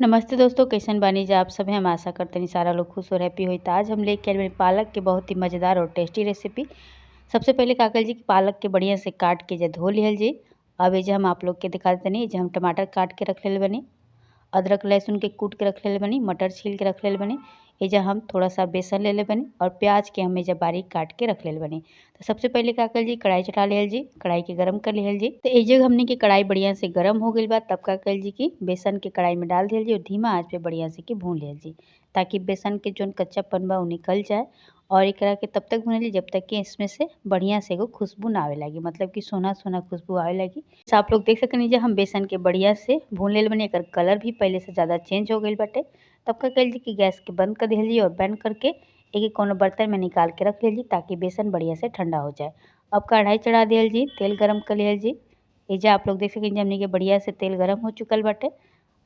नमस्ते दोस्तों, कैसन बानी जा आप सब। हम आशा करते हैं सारा लोग खुश और हैप्पी होई। तो आज हम लेके आए पालक के बहुत ही मज़ेदार और टेस्टी रेसिपी। सबसे पहले का कल जी पालक के बढ़िया से काट के जे धो लिहल जी। अब ये हम आप लोग के दिखा देते नहीं, हम टमाटर काट के रख ले बनी, अदरक लहसुन के कूट के रख ले बनी, मटर छील के रख ले बनी, एजा हम थोड़ा सा बेसन ले ले बनी और प्याज के हम एजा बारीक काट के रख ले बनी। तो सबसे पहले का कर जी कढ़ाई चढ़ा लिहल जी, कढ़ाई के गरम कर लिहल जी। तो एजे हमने के कढ़ाई बढ़िया से गरम हो गई बा, तब का कर जी कि बेसन के कढ़ाई में डाल दिहल जी और धीमा आँच पे बढ़िया से के भून लिहल जी, ताकि बेसन के जो कच्चापन बा वो निकल जाए। और एकरा के तब तक भूनल जब तक कि इसमें से बढ़िया से एगो खुशबू ना आवे लगी, मतलब कि सोना सोना खुशबू आवे लगी। तो आप लोग देख सकनी जे हम बेसन के बढ़िया से भून लेल बनी, एकर कलर भी पहले से ज़्यादा चेंज हो गई बाटे। तब का कल जी कि गैस के बंद कर दिहल जी और बंद करके एक कोनो बर्तन में निकाल के रख लिहल जी, ताकि बेसन बढ़िया से ठंडा हो जाए। अब कढ़ाई चढ़ा दिहल जी, तेल गरम कर लिहल जी। एजा आप लोग देख सकें हमनी के बढ़िया से तेल गरम हो चुकल बाटे।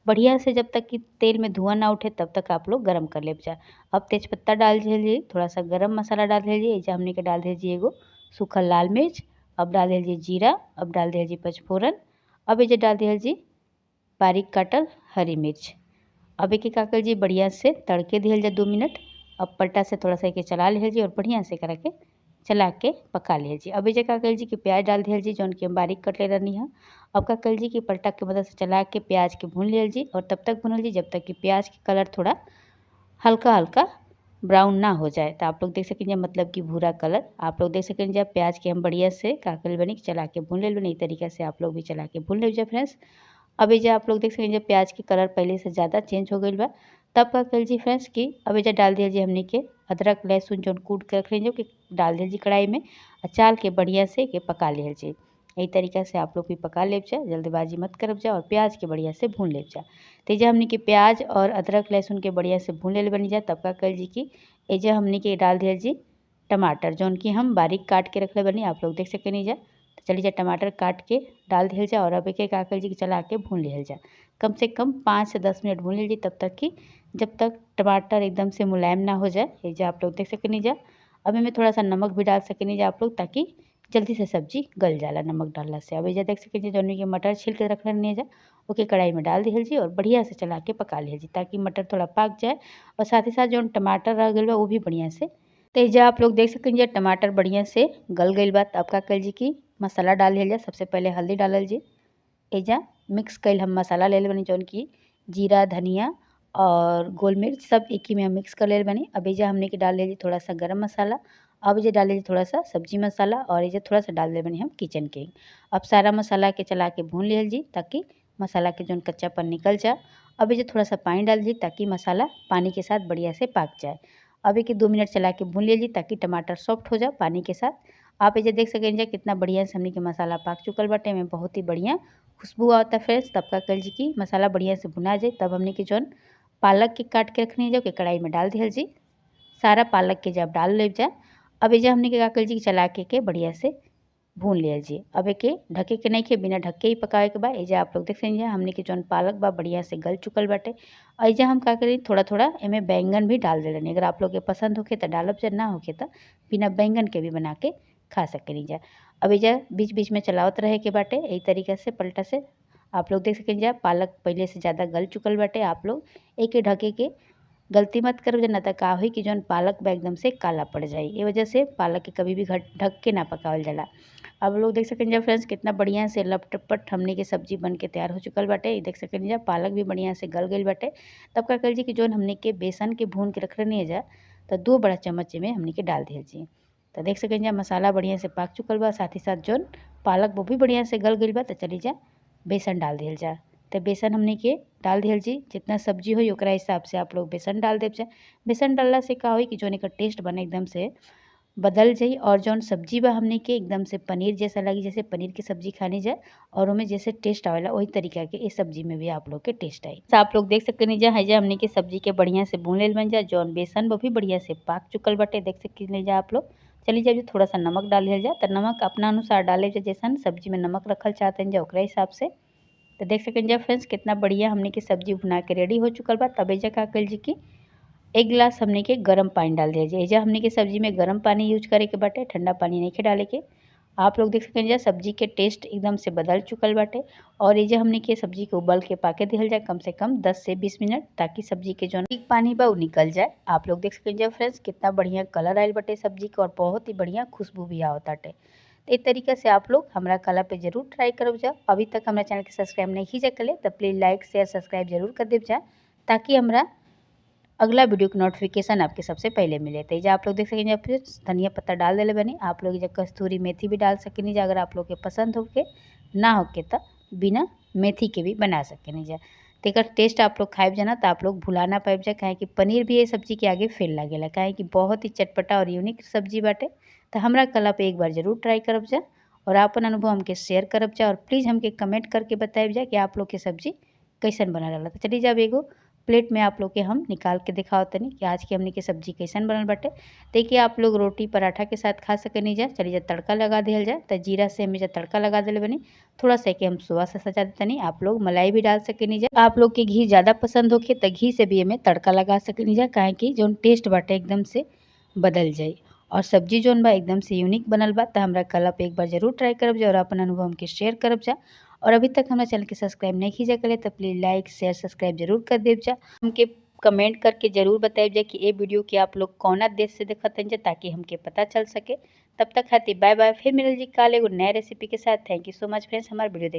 बढ़िया से जब तक कि तेल में धुआं ना उठे तब तक आप लोग गरम कर ले जा। अब तेज़पत्ता डाल दिहल जी, थोड़ा सा गरम मसाला डाल दिहल जी। एजा हमनी के डाल दिहल जी एगो सूखल लाल मिर्च, अब डाल दिहल जी जीरा, अब डाल दिहल जी पचफोरन, अब एजा डाल दिहल जी बारीक काटल हरी मिर्च। अब एक का कर जी बढ़िया से तड़के दिहल जा 2 मिनट। अब पलटा से थोड़ा सा एके चला लिहल जी और बढ़िया से करा के चला के पका लिहल जी। अब एजा का कर जी कि प्याज डाल दिहल जी, जौन कि हम बारीक कटले रहनी है। अब का कर जी कि पलटा के मदद से चला के प्याज के भून लिहल जी और तब तक भूनल जी जब तक कि प्याज के कलर थोड़ा हल्का हल्का ब्राउन ना हो जाए। तो आप लोग देख सकें मतलब कि भूरा कलर आप लोग देख सकें जब प्याज के हम बढ़िया से का कर बनी चला के भून ले बनी। तरीका से आप लोग भी चला के भून ले जाए फ्रेंड्स। अब एजा आप लोग देख सकें जब प्याज के कलर पहले से ज़्यादा चेंज हो गई बा, तब का कल जी फ्रेंड्स कि अब एजा डाल दिया जी हमने के अदरक लहसुन जौन कूट के रख लीजिए कि डाल दिया जी कढ़ाई में और चाल के बढ़िया से के पका लिहल जी। यही तरीका से आप लोग भी पका ले जा, जल्दबाजी मत करब जा और प्याज के बढ़िया से भून ले जा। तो एजा हमने के प्याज और अदरक लहसुन के बढ़िया से भून ले बनी जा, तब का कल जी कि एजा हमने के डाल दिया जी टमाटर जौन कि हम बारीक काट के रखले बनी, आप लोग देख सकें जा। तो चलिए जा टमाटर काट के डाल दिहल जा और अब एक का कर जी चला के भून लिहल जा। कम से कम 5 से 10 मिनट भून लिहल जी, तब तक कि जब तक टमाटर एकदम से मुलायम ना हो जाए। ये जा आप लोग देख सकें जा। अब इनमें थोड़ा सा नमक भी डाल सकें जा आप लोग, ताकि जल्दी से सब्जी गल जाला नमक डालला से। अब ये देख सकें जी जौन के मटर छील के रख लेनी जा ओके कढ़ाई में डाल दिहल जी और बढ़िया से चला के पका लिहल जी, ताकि मटर थोड़ा पक जाए और साथ ही साथ जो टमाटर रह गइल बा वो भी बढ़िया से। तो एजा आप लोग देख सकें जी टमाटर बढ़िया से गल गइल बा। अब का कल जी कि मसाला डाल दिहल जा। सबसे पहले हल्दी डालल जी, एजा मिक्स कइल हम मसाला ले बनी जौन की जीरा धनिया और गोल मिर्च सब एक ही में हम मिक्स कर ले बनी। अब एजा हमने के डाल दिया जी थोड़ा सा गरम मसाला, अब एजा डाल दिया थोड़ा सा सब्जी मसाला और एजा थोड़ा सा डाल दे बनी हम किचन किंग। अब सारा मसाला के चला के भून लिहल जी, ताकि मसाला के जौन कच्चापन निकल जाए। अब एजा थोड़ा सा पानी डाल दी ताकि मसाला पानी के साथ बढ़िया से पाक जाए। अब एक 2 मिनट चला के भून लिहल जी ताकि टमाटर सॉफ्ट हो जाए पानी के साथ। आप एजा देख सकें जा कितना बढ़िया से हमनी के मसाला पाक चुकल बाटे, में बहुत ही बढ़िया खुशबू आवता फ्रेंड्स। तब का कल जी की मसाला बढ़िया से भुना जाए, तब हमने के जौन पालक के काट के रखनी जाओ के कढ़ाई में डाल दिहल जी। सारा पालक के जब डाल ले जाए, अब एजा हमने के का कल जी चला के बढ़िया से भून लिहल जी। अब एके ढके के नहीं के बिना ढके ही पकावे के बा। एजा आप लोग देख सकें हमने के जौन पालक बा बढ़िया से गल चुकल बाटे। एजा हम का करी थोड़ा थोड़ा एमे बैंगन भी डाल देनी, अगर आप लोग के पसंद होखे तो डालब जा, ना होखे तो बिना बैंगन के भी बना के खा सकेनी जा। अब एजा बीच बीच में चलावत रहे के बाटे यही तरीका से पलटा से। आप लोग देख सकें जा पालक पहले से ज़्यादा गल चुकल बाटे। आप लोग एक ढके के गलती मत करो जा, ना तो का होई कि जौन पालक बा एकदम से काला पड़ जाए। ये वजह से पालक के कभी भी ढक के ना पकावल जाला। अब लोग देख सकें जा फ्रेंड्स कितना बढ़िया से लपटपट हमने के सब्जी बन के तैयार हो चुकल बाटे। ये देख सकें जा पालक भी बढ़िया से गल गई बाटे। तब का कल जी कि जौन हमने के बेसन के भून के रख रहनी जा तो 2 बड़ा चम्मच में हमने के डाल दिहल जी। तो देख सकें जा मसाला बढ़िया से पाक चुकल बा, साथ ही साथ जौन पालक वो भी बढ़िया से गल गई बा। तो चली जा बेसन डाल दिहल जा। तो बेसन हमने के डाल दिहल जी, जितना सब्जी होई ओकरा हिसाब से आप लोग बेसन डाल देब जा। बेसन डालला से का होई कि जौन एकर टेस्ट बने एकदम से बदल जाई और जौन सब्जी बा हमने के एकदम से पनीर जैसा लगी, जैसे पनीर की सब्जी खानी जाए और उमें जैसे टेस्ट आवेला वही तरीका के इस सब्जी में भी आप लोग के टेस्ट आई। तो आप लोग देख सकेनी जा है हमने के सब्जी के बढ़िया से भून लेल बन जा, जौन बेसन वो भी बढ़िया से पाक चुकल बाटे, देख सकेनी जा आप लोग। चली जाए थोड़ा सा नमक डाल दिहल जा, तो नमक अपना अनुसार डाले जा, जैसन सब्जी में नमक रखल चाहते हैं जा ओकरा हिसाब से। तो देख सकें जा फ्रेंड्स कितना बढ़िया हमने के सब्जी भुना के रेडी हो चुकल बा। तब एजा का कल जी की 1 गिलास हमने के गर्म पानी डाल दिया जाए। एजा हमने के सब्जी में गर्म पानी यूज करे के बाटे, ठंडा पानी नहीं के डाले के। आप लोग देख सकें जा सब्जी के टेस्ट एकदम से बदल चुकल बाटे। और ये जो हमने के सब्जी के उबल के पाके दिहल जाए कम से कम 10 से 20 मिनट, ताकि सब्जी के जो पानी बा उ निकल जाए। आप लोग देख सकें जा फ्रेंड्स कितना बढ़िया कलर आयल बाटे सब्जी के और बहुत ही बढ़िया खुशबू भी आवताटे। तो इस तरीका से आप लोग हमरा कला पे जरूर ट्राई करब जा। अभी तक हमारा चैनल के सब्सक्राइब नहीं जा कले तो प्लीज़ लाइक शेयर सब्सक्राइब जरूर कर देव जा, ताकि हमरा अगला वीडियो के नोटिफिकेशन आपके सबसे पहले मिले। तो आप लोग देख सकें फिर धनिया पत्ता डाल दिले बनी। आप लोग जब कस्तूरी मेथी भी डाल सकें जा, अगर आप लोग के पसंद होके ना होके तो बिना मेथी के भी बना सकें जा। तो एकर टेस्ट आप लोग खाइब जाना तो आप लोग भुला ना पाइब जा, काहे कि पनीर भी ये सब्जी के आगे फेल लागेला, काहे कि बहुत ही चटपटा और यूनिक सब्जी बाटे। तो हमरा कला पे एक बार ज़रूर ट्राई करब जा और आपन अनुभव हमके शेयर करब जा और प्लीज़ हमके कमेंट करके बताइब जा कि आप लोग के सब्जी कैसन बनल रहा। तो चलिए जब एगो प्लेट में आप लोग के हम निकाल के दिखाओ तनी कि आज के हमने के सब्जी कैसन बनल बाटे। देखिए आप लोग रोटी पराठा के साथ खा सकेनी जा। चलिए जब तड़का लगा दिहल जाए तो जीरा से हमें जब तड़का लगा दिले बनी, थोड़ा सा के हम सुबह से सजा देतनी। आप लोग मलाई भी डाल सकेनी जा। आप लोग के घी ज़्यादा पसंद होखे तो घी से भी हमें तड़का लगा सकेनी जा, काहे कि जौन टेस्ट बाटे एकदम से बदल जाए और सब्जी जौन बा एकदम से यूनिक बनल बा। तो हमरा कला पे एक बार जरूर ट्राई करब जा और अपन अनुभव हमके शेयर करब जा। और अभी तक हमारे चैनल के सब्सक्राइब नहीं कीजिए करे तो प्लीज़ लाइक शेयर सब्सक्राइब जरूर कर देव जा। हमके कमेंट करके जरूर बताइब जा कि ये वीडियो के आप लोग कौना देश से देखत जा, ताकि हमके पता चल सके। तब तक खातिर बाय बाय, फिर मिलल जी काल एगो नया रेसिपी के साथ। Thank you so much friends हमारे वीडियो देख।